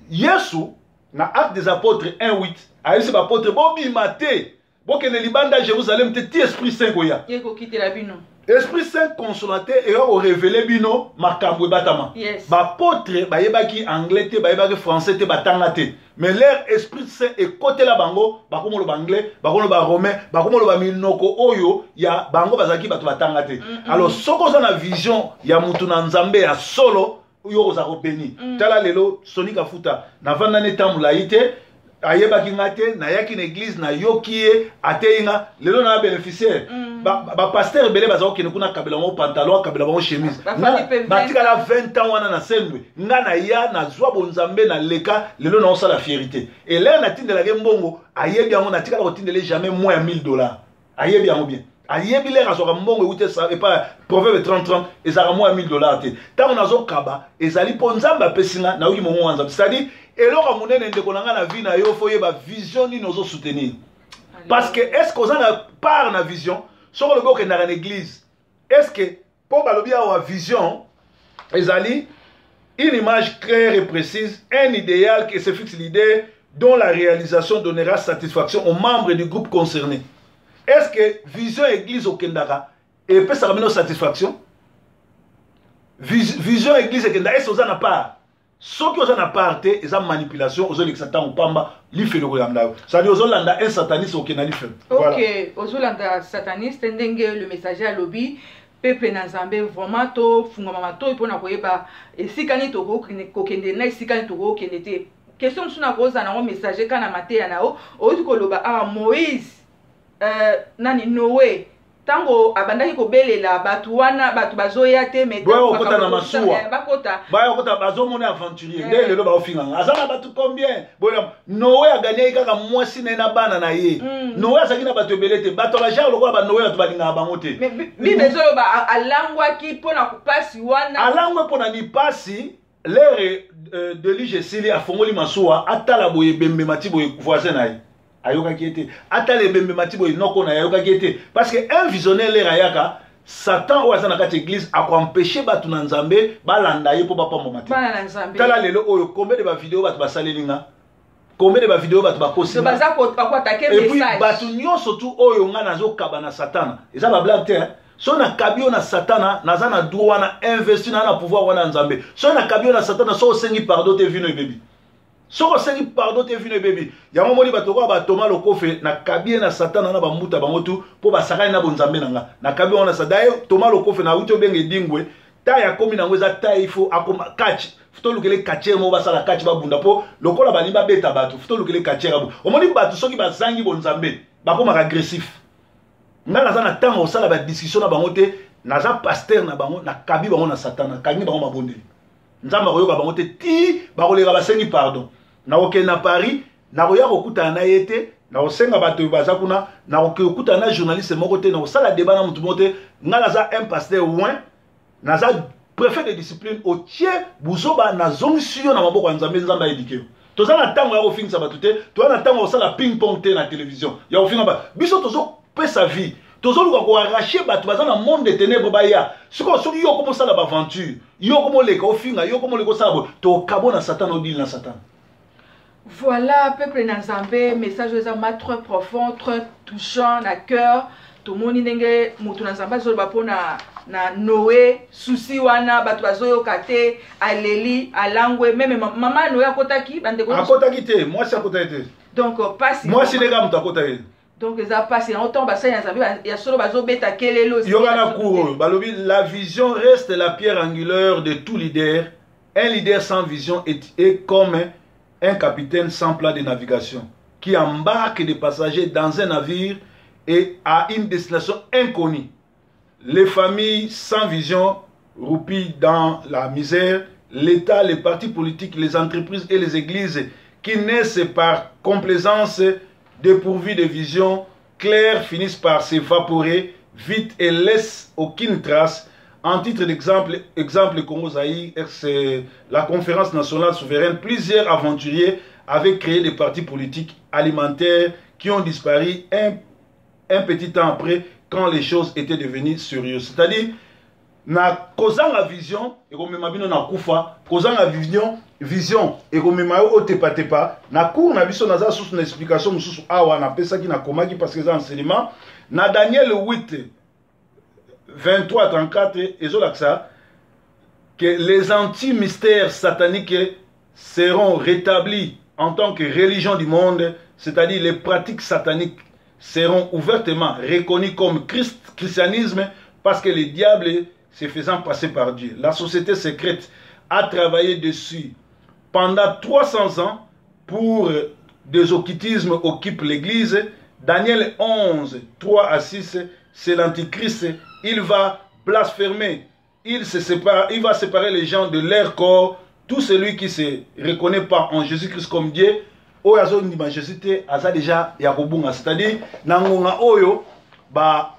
Yesu na Acte des Apôtres 1 8, ayebisi baapôtre: bobima te, bokende libanda ya Jérusalem te, ti Esprit Saint koya. Ekokitela bino. Esprit Saint consolateur eya korévéler bino makambo ebatama. Baapôtre bayebaki anglais te, bayebaki français te, batanga te, mais leur Esprit Saint ekotela bango, bakomoloba anglais, bakomoloba romain, bakomoloba minoko oyo ya bango bazalaki bato batanga te. Alors soki oza na vision ya mutu na Nzambe ya solo, oyo ozala kobeni. Tala lelo Soni Kafuta, navanda ne ntango molai te, ayebaki nga te. Nayaki na église, nayoki ye ateyi nga, lelo na bénéficiaire. Bapasteur ebele baza kokende kuna, akabela bango pantalon, akabela bango chemise. Batikala 20 ans wana na sendwe. Nga naya, nazwa bonzambe, naleka, lelo naosala fierité. Elere natindelaki mbongo, ayebi yango, natikala kotindela jamais moins ya 1000 $. Ayebi yango bien, ayebi lere azwaka mbongo euti epa Proverbe 30 30, ezalaka mwa ya 1000 $ te. Ntango nazokaba, ezali mpo Nzambe apesi nga, nayoki mongongo ya Nzambe. C'est-à-dire eloko ya monene, ndeko na nga, na vie na yo, faut oyeba vision nini ozosoutenir, parce que est ce que oza na part na vision? Soki olobi okendaka na église, est ce que, mpo balobi awa vision ezali une image claire et précise, un idéal qui se fixe l'idée dont la réalisation donnera satisfaction aux membres du groupe concerné. Est ce que vision église okendaka epesaka bino satisfaction? Vision église ekendaka, est ce oza na part? Soki oza na part te, eza manipulation, ozolekisa ntango pamba, lifelo koyamba yo. C'est-à-dire ozolanda un sataniste, okenda lifelo. Ok, ozolanda sataniste. Ndenge le messager alobi, peuple na Nzambe, vraiment tofungama matoi mpona koyeba esika nini tokokende na esika nini tokokende te. Question mosusu na kozala nango, messager, ka na mateya na yo outi koloba awa, Moïse, nani, Noé, ntango abandaki kobelela bato wana, bato bazoya te. Boya kokota na masuwa. Bakota. Baya kokota, bazomona aventurier. Nde lelo baofinganga aza na bato combien boya. Noé aganyaki kaka mwasi na ye na bana na ye. Noé azalaki na bato ebele te. Bato bajare lokola banoé, bato balingaka bango te. Bible ezoloba alangwaki mpona kopasi wana. Alangwe mpona lipasi. Lere déluge esili, afongoli masuwa, atala boye, ebembe mati boye, voisin na ye ayokaki ye te. Atala, ebembe mati boye, noko na ye ayokaki ye te. Parce que un visionnaire, lere ayaka, Satan oyo aza na kati ya église akoempêche bato na Nzambe balanda ye mpo bapambwama te. Bana na Nzambe. Tala lelo oyo, combien de bavideo bato basaleli nga, combien de bavideo bato bakosi. Baza koattaquer. Et puis bato nyonso tu oyo nga nazokaba na Satana, eza bablague te. So nakabi yo na Satana, naza na droit wana, investi na na pouvoir wana ya Nzambe. So nakabi yo na Satana, so osengi pardon te, vino ebebi. Soki osengi pardon te, vino ebebi. Yango moni bato okoya batoma lokofe, nakabi ye na Satana na bambuta bango tu, mpo basakani na bonzambe na nga. Nakabi wango na sa. Daye Toma Lokofe, nauti obenge Edingwe, taille akomi nango eza taille ifo akoma catch. Tolukele catcheur moko basala catch, babunda, mpo lokola balingi babeta bato, tolukele catcheur abu. Omoni bato soki bazangi bonzambe, bakomaka agressif. Nga naza na ntango kosala badiscussion na bango te. Naza pasteur na bango, nakabi bango na Satan, nakangi bango mabondeli. Nzambe akoyoka bango te ti bakoleka basengi pardon. Nakokende na Paris, nakoya kokutana na ye te. Nakosenga bato oyo baza kuna, nakoki kokutana na journaliste moko te, nakosala débat na motu moko te. Ngai naza un pasteur oint, naza préfet de discipline. Otie buzoba, nazongisi yo na maboko ya Nzambe. Nzambe ayebike yo. Toza na ntango ya kofingisa bato te, toza na ntango ya kosala ping pong te na télévision ya kofinga bato. Biso tozopesa vie, tozoluka koarracher bato baza na monde de ténèbre baya. Sikoyo soki yo okomosala baaventure, yo okomoleka ofinga, yo okomoleka osala boye, tokabo na Satan, odili na Satan. Voilà, peuple na Nzambe, message oyo eza ma très profond, très touchant na cœur. Tomoni ndenge moto na Nzambe azoloba mpona na Noé, souci wana bato bazoyoka te, aleli, alangwe. Même mama Noé akotaki, bandeko. Akotaki te, mwasi akotaki te. Donc pasi. Mwasi ndenge moto akotaki. Donc eza pasi yango ntango basali na Nzambe ya solo bazobeta kelelo. Yoka na cour oyo balobi: la vision reste la pierre angulaire de tout leader. Un leader sans vision est comme un capitaine sans plan de navigation qui embarque des passagers dans un navire et à une destination inconnue. Les familles sans vision roupillent dans la misère. L'État, les partis politiques, les entreprises et les églises qui naissent par complaisance, dépourvues de vision claire, finissent par s'évaporer vite et laissent aucune trace. En titre d'exemple, exemple Congo-Zaïre, c'est la Conférence nationale souveraine, plusieurs aventuriers avaient créé des partis politiques alimentaires qui ont disparu un petit temps après, quand les choses étaient devenues sérieuses. C'est-à-dire, na kozanga vision ekomema bino na kufa. Kozanga vision ekomema yo otepatepa. Na cours na biso, naza susu na explication mosusu awa napesaki, nakomaki, parce que eza enseignement na Daniel 8 23 34, ezolakisa que les anti-mystères sataniques seront rétablis en tant que religion du monde, c'est-à-dire les pratiques sataniques seront ouvertement reconnues comme Christ, christianisme, parce que le diable se faisant passer par Dieu. La société secrète a travaillé dessus pendant 300 ans pour des occultismes occupent l'église. Daniel 11, 3 à 6, c'est l'antichrist. Il va blasphémer. Il se sépare, il va séparer les gens de leur corps. Tout celui qui se reconnaît pas en Jésus-Christ comme Dieu, oyo azondima Jésus te, aza déjà ya kobunga. C'est-à-dire, na ngonga oyo, ba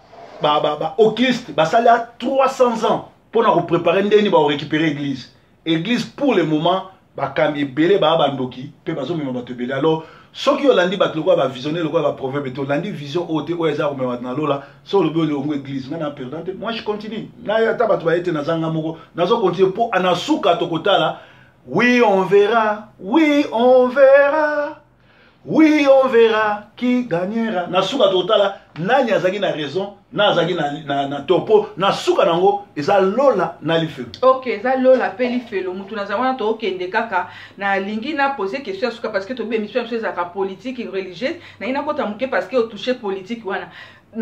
occulte basali ya 300 ans mpona kopréparer ndeni bakorécupérer église. Église, pour le moment, bakambi ebele baya bandoki mpe bazomema bato ebele. Alors soki olandi bato lokola bavisionnaire, lokola baproverbe te, olandi vision oyo te, oyo eza komema bato na lola, so olobi olongo église, ngai na perdant te. Moi je continue na ata bato baye te, nazanga moko, nazocontinue mpo na suka tokotala. Oui, on verra, oui, on verra, oui, on verra qui gagnera. Na suka tokotala nani azalaki na raison na azalaki na tort, mpo na suka nango eza lola na lifelo. Ok, eza lola mpe lifelo. Mutu naza wana, tookende kaka. Nalingi na pose question ya suka, parce que tobi émission ya biso ezalaka politique religieuse. Nalingi nakota moke parce que otouche politique wana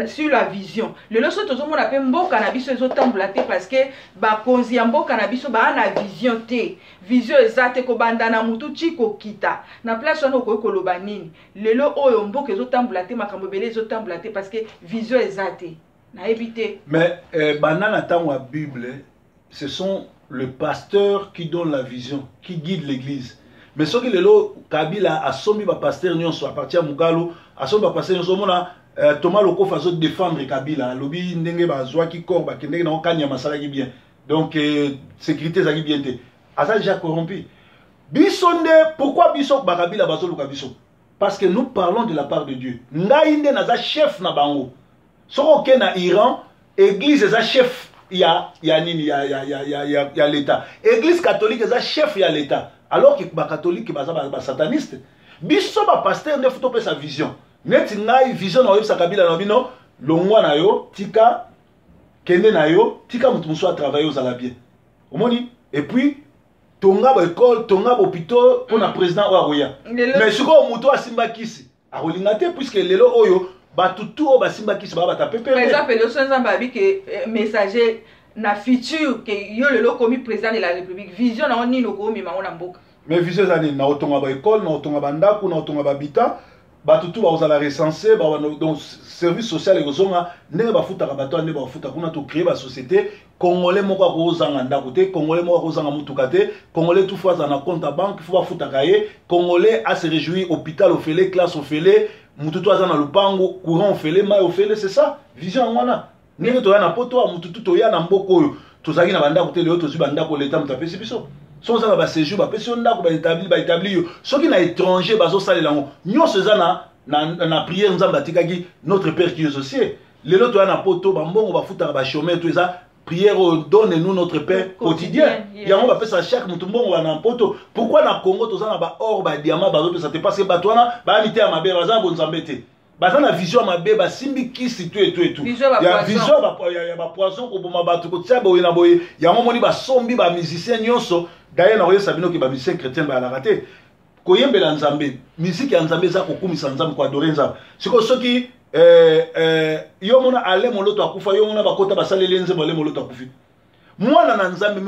sur la vision. Lelo so tozomona mpe mboka na biso ezotambola te, parce que bakonzi ya mboka na biso baa na vision te. Vision eza te, kobanda na mutu ti kokita na place wana. Okoki koloba nini lelo oyo mboka ezotambola te, makambo ebele ezotambola te, parce que vision eza te? Nayebi te. Mais banda na ntango ya Bible, ce sont le pasteur qui donne la vision, qui guide l'église. Mais soki lelo Kabila asombi bapasteur nyonso, à partir ya Mokalo asombi bapasteur nyonso, omona Thomas Lokofa azodéfendre Kabila, alobi ndenge bazwaki corps, bakendeki nango Kanyama, asalaki bien, donc sécurité ezalaki bien te, aza déjà corrompu. Biso nde, pourquoi biso bakabila bazoluka biso? Parce que nous parlons de la part de Dieu. Ngai nde naza chef na bango. Soki oke na Iran, église eza chef ya nini, ya l'état. Église catholique eza chef ya l'état, alors que bacatholique baza basataniste. Biso bapasteur nde faut topesa vision. Neti ngai, vision na oyebisa Kabila na bino: longwa na yo, tika, kende na yo, tika moto mosusu atravaille, ozala bien. Omoni? Et puis tonga baekole, tonga bahôpitaux mpona président oyo akoya. Mais sikoyo moto asimba kisi akolinga te, puisque lelo oyo bato tu oyo basimba kisi baa bata pepe. Par exemple, lelo so Nzambe abi ke messager na futur, ke yo lelo okomi président de la République, vision nango nini okomema ngo na mboka? Mais vision eza nini? Na otonga baekole, na otonga bandako, na otonga babita, bato tu bakozala recensé, donc service social ekozonga ndenge bafutaka bato wana, nde bafuta kuna. Tocrée basociété. Congolais moko akozanga ndako te, Congolais moko akozanga motuka te, Congolais tout faut azala na compte ya banque, faut bafutaka ye. Congolais ase réjouir, hôpital ofele, classe ofele. Mutu to aza na lupango, courant ofele, mai ofele, c'est ça vision yango wana. Ndenge toya na poto awa, mutu tu toya na mboka oyo tozalaki na bandako te, lelo tozwi bandako, leta moto apesi biso. Soki oza na baséjour, bapesi yo ndako, baétabli, baétabli yo. Soki na étranger bazosalela yango nyonso, eza na prière Nzambe atikaki, Notre Père qui est aux cieux. Lelo toya na poto, bambongo bafutaka bachômeur to eza prière oyo, donne nous notre pain quotidien. Yango bapesa chaque motu mbongo wana na poto. Pourquoi na Congo toza na baor, badiamant, bazopesa te? Parce que bato wana baya miteya mabe, baza na bonzambe te, baza na vision ya mabe, basimbi kisi tu etu etu ya vision ya bapoison, koboma bato, kotia boye na boye. Yango moni basombi bamusicien nyonso. D'ailleurs, nakoyesa bino ke bamusicien chrétien bayalaka te koyembela Nzambe. Musique ya Nzambe eza kokumisa Nzambe, koadorer Nzambe. Sikoyo soki yo mona Ale Moloto akufa, yo mona bakota basaleli ye nzembo, Ale Moloto akufi, mwana na Nzambe.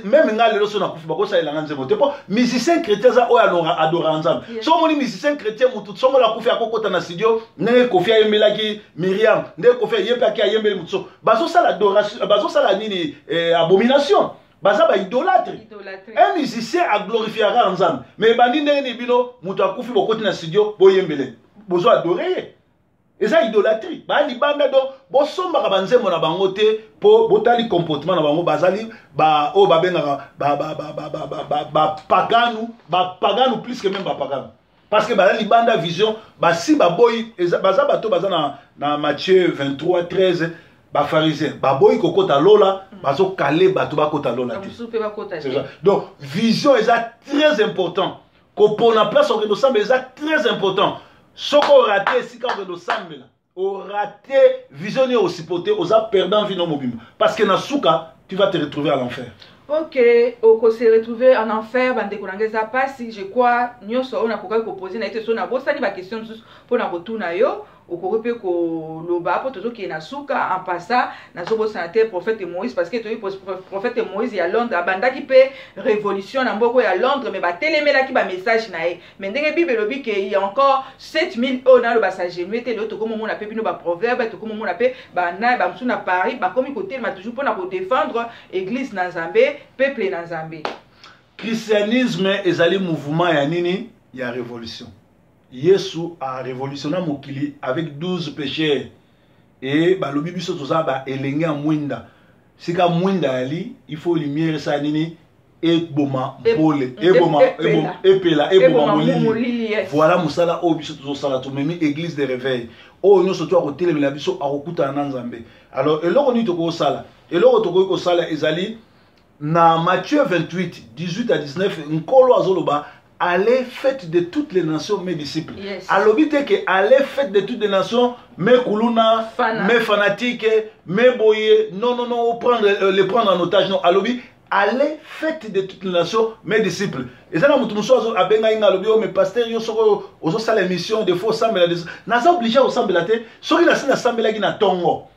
Même nga lelo so nakufi, bakosalela nga nzembo te, mpo musicien chrétien aza oyo adoraka Nzambe. So omoni musicien chrétien, mutu songola akufi, akokota na studio ndenge Kofi ayembelaki Miriam, ndenge Kofi ye mpe aki ayembeli mutu. So bazosala adoration, bazosala nini? Abomination, baza baidolâtre. Un musicien aglorifiaka Nzambe, mais ebandi ndenge nini? Bino moto akufi, bokoti na studio, boyembele, bozo adorer ye, eza idolâtrie. Baya libanda, donc bosombaka banzembo na bango te, mpo botali comportement na bango. Bazali oyo babengaka bapaganu, bapaganu plus que même bapaganu, parce que baza libanda vision, basi baboyi. Baza bato baza na Matthieu 23 13, bapharisien baboyi kokota lola, bazokale bato bakota lola te. Donc vision eza très important. Kopona place okende osambela eza très important. Soki orater esika okende osambela, orater vision nini osupporte, oza perdant vie no mobimba, parce que na suka tu vas te retrouver à l'enfer. Ok, okose retrouver en enfer. Bandeko na ngai, eza mpasi. Je crois nyonso oyo nakokaki koposer na ye te. So nabosani baquestion mosusu mpona kotuna yo, okoki mpe koloba, mpo tozokende na suka. En passant, nazobosana te prophète Moïse, parce que toyebi prophète Moïse ya Londres abandaki mpe révolution na mboka ya Londres, mais batelemelaki bamessage na ye. Mais ndenge Bible elobi ke y a encore 7000 oyo naloba s'agenouiller te, lelo tokomomona mpe bino baproverbe, tokomomona mpe bana bamosusu na Paris bakomi kotelema toujours mpona kodéfendre église na Nzambe, peuple na Nzambe. Christianisme ezali mouvement ya nini? Ya révolution. Yesu arévolutionna mokili avec 12 pécheurs e balobi biso toza baelenge ya mwinda. Sika mwinda yali, il faut lumière esala nini? Eboma mpole, eboma, epela, eboma molili. Voilà mosala oyo biso tozosala. Tomemi église de réveil. Oyo nyonso to akotelemela biso akokutana na Nzambe. Alors eloko nini tokosala? Eloko tokoki kosala ezali na Matthieu 28 18 à 19. Nkolo azoloba: allez, faites de toutes les nations mes disciples. Alobi te ke allez, faites de toutes les nations mes kuluna, mes fanatiques, mes boye. Non, non, non, prendre, les prendre en otage, non. Alobi: allez, faites de toutes les nations mes disciples. Eza na moto mosusu abengai nga, alobi: o mais pasteur, yo soko ozosala émission, des fois osambela. Naza obligé kosambela te. Soki nasi nasambelaki na ntongo,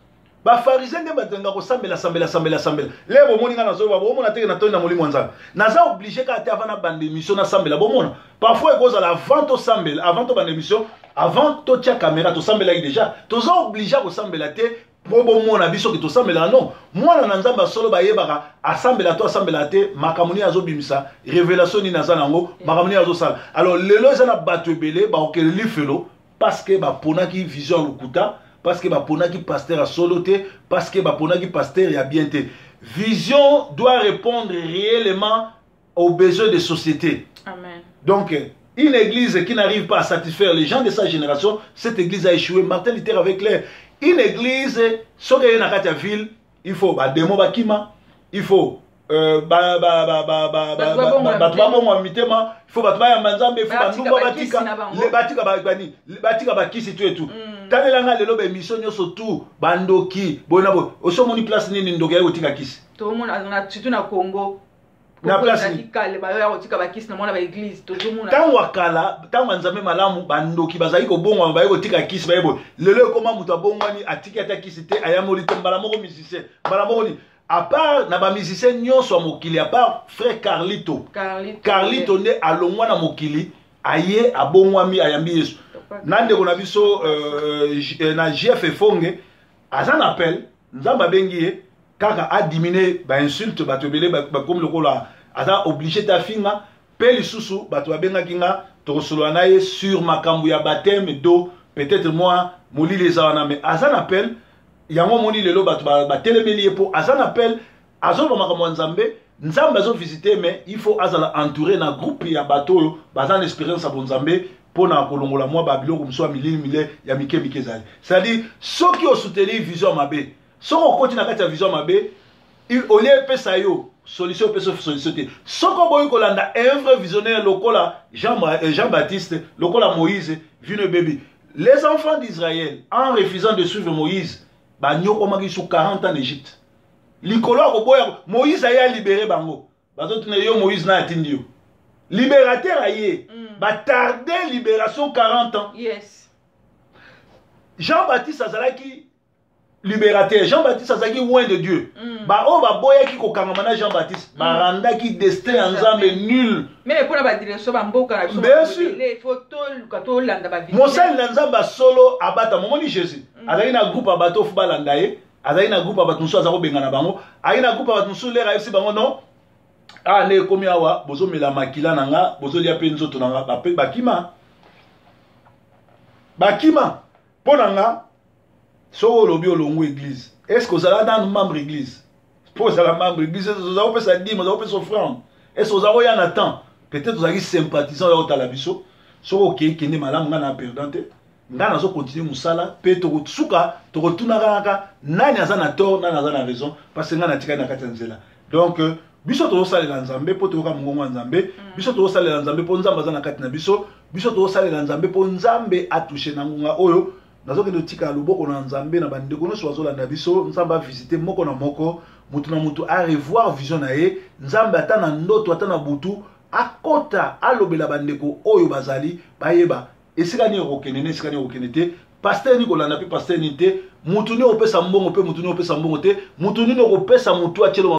bafarisien nde batenga kosambela, sambela, sambela, sambela. Le bomoni nga nazoyoba, bomona teke natoni na molimo ya Nzambe. Naza obligé kaka te avant nabanda émission nasambela. Bomona parfois ekozala avant tosambela, avant tobanda émission, avant totia caméra, tosambelaki déjà. Toza obligé kosambela te mpo bomona biso ke tosambelaka. Non, mwana na Nzambe asolo bayebaka asambela to asambela te, makambo nini azobimisa, révélation nini aza nango, makambo nini azosala. Alors lelo eza na bato ebele bakokende lifelo parce que baponaki vision ya lokuta, parce que baponaki pasteur ya solo te, parce que baponaki pasteur ya bien te. Vision doit répondre réellement aux besoins de société. Amen. Donc une église qui n'arrive pas à satisfaire les gens de sa génération, cette église a échoué. Martin Luther avait clair: une église, soki eye na kati ya ville, il faut bademo bakima, il faut bato babongwa mitema, il faut bato bayamba Nzambe, il faut bandumba batika, bani batika bakisi tu etu. Talelanga lelo baémission nyonso tu, bandoki boye na boye. Osi omoni place nini ndoki aye kotika kisi? Surtout na Congo. Na place bayoya kotika bakisi na mwana baéglise, tozomona. Ntango ya kala, ntango ya Nzambe malamu, bandoki bazali kobongwama, baye kotika kisi, baye boye. Lelo ekoma moto abongwani, atiki ata kisi te, ayamoli te, mbala moko musicien, mbala moko nini. À part na bamusicien nyonso ya mokili, à part frère Carlito. Carlito, Carlito nde alongwa na mokili, aye abongwami, ayambi Yesu. Na ndeko na biso na Jef Efonge, aza na appel, Nzambe abengi ye kaka adiminuer bainsulte. Bato ebele bakomi lokola aza obligé te afinga. Mpe lisusu bato babengaki nga, tokosolola na ye sur makambo ya baptême d'eau. Peut-être moi molili eza wana, mais aza na appel. Yango omoni lelo bato batelemeli ye mpo aza na appel, azoloba makambo ya Nzambe, Nzambe azovisite, mais il faut azala entouré na groupe ya bato oyo baza na expérience ya bonzambe mpona kolongola mwa babiloko mosusu ya milili mile ya mike mike ezali. C'est-à-dire, soki osoutenir vision ya mabe, soki okoti na kati ya vision ya mabe, au lieu epesa yo solution, epesa yo solution te. Soki oboyi kolanda un vrai visionnaire lokola Jean Baptiste, lokola Moïse, vino ebebi. Les enfants d'Israël, en refusant de suivre Moïse, banyokomaki sur 40 ans en Égypte. Likolo ya koboya Moïse, aye alibérer bango, bazotuna yo: Moïse na atindi yo libérateur? Aye batarde libération 40 ans. Jean Baptiste azalaki libérateur, Jean Baptiste azalaki oint de Dieu. Baoyo baboyaki kokangama na Jean Baptiste barandaki destin ya Nzambe nul. Même mpona badirection bamboka na biso. Bien sûr. Il faut toluka tolanda. Mosali na Nzambe asolo abata. Momoni Jésus azalaki na groupe ya bato ofu balanda ye, azalaki na groupe ya bato mosusu aza kobengana bango, azalaki na groupe ya bato mosusu lere ayebisi bango: non, ah, nde ekomi awa, bozomela makila na nga, bozolia mpe nzoto na nga. Bakima, bakima. Mpo na nga, soki olobi olongo église, est ce que ozala nanu membre église? Mpo ozala membre église, oza kopesa dîme, oza kopesa offrande, est ce que oza koya na temps? Peut-être ozalaki sympathisant oya kotala biso. Soki okei, kende malamu. Ngai na perdant te, ngai nazokontinue mosala mpe tokosuka, tokotunaka kaka nani aza na tort, nani aza na raison, parce que ngai natikali na kati ya nzela. Donc biso tozosalela Nzambe mpo toyoka mongongo ya Nzambe. Biso tozosalela Nzambe mpo Nzambe aza na kati na biso. Biso tozosalela Nzambe mpo Nzambe atouche na ngonga oyo. Nazokende kotika loboko na Nzambe na bandeko nyonso bazolanda biso. Nzambe avisite moko na moko, motu na motu arevoir vision na ye. Nzambe, ata na ndoto, ata na butu, akota alobela bandeko oyo bazali, bayeba esika nini okokende na esika nini okokende te, pasteur nini kolanda mpe pasteur nini te, mutu nini okopesa mbongo mpe mutu nini okopesa mbongo te, mutu nini okopesa mutu atielo.